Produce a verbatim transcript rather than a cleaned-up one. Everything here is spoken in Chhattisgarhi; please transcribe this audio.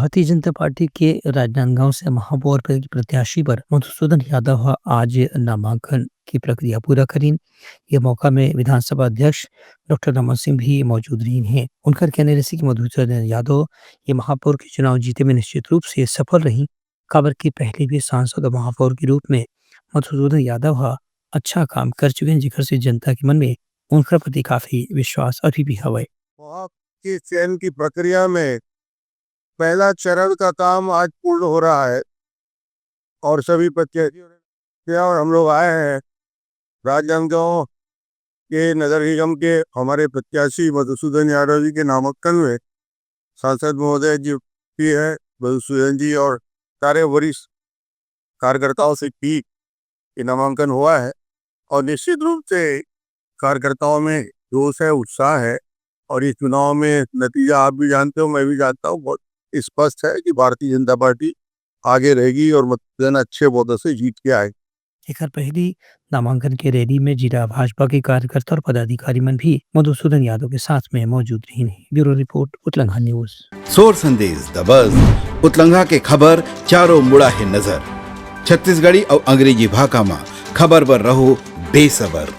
भारतीय जनता पार्टी के राजनांदगांव से महापौर पद के प्रत्याशी बर मधुसूदन यादव ह आज नामांकन की प्रक्रिया पूरा करिन। ये मौका में विधानसभा अध्यक्ष डॉक्टर रमन सिंह भी मौजूद रहिन हे। उनकर कहना रहिस कि मधुसूदन यादव ये महापौर के चुनाव जीते में निश्चित रूप से सफल रही, काबर कि पहले भी सांसद और महापौर के रूप में मधुसूदन यादव ह अच्छा काम कर चुके हैं, जेकर से जनता के मन में उनकर प्रति काफी विश्वास अभी भी हवय। वहाँ के चयन की प्रक्रिया में पहला चरण का काम आज पूर्ण हो रहा है और सभी प्रत्याशियों ने किया और हम लोग आए हैं राजनांदगांव के नगर निगम के हमारे प्रत्याशी मधुसूदन यादव जी के नामांकन में सांसद महोदय जी भी है, मधुसूदन जी और सारे वरिष्ठ कार्यकर्ताओं से की कि नामांकन हुआ है और निश्चित रूप से कार्यकर्ताओं में जोश है, उत्साह है और इस चुनाव में नतीजा आप भी जानते हो, मैं भी जानता हूँ, बहुत स्पष्ट है कि भारतीय जनता पार्टी आगे रहेगी और मतदान अच्छे वोटों से जीत के आएगी। एकर पहली नामांकन के रैली में जिला भाजपा के कार्यकर्ता और पदाधिकारी मन भी मधुसूदन यादव के साथ में मौजूद रहिन हे। Bureau report, Utlangha news. सोर संदेश दबस, उतलंघा के खबर चारों मुड़ा हे नजर। छत्तीसगढ़ी अउ अंग्रेजी भाखा म खबर बर रहो बेसबर।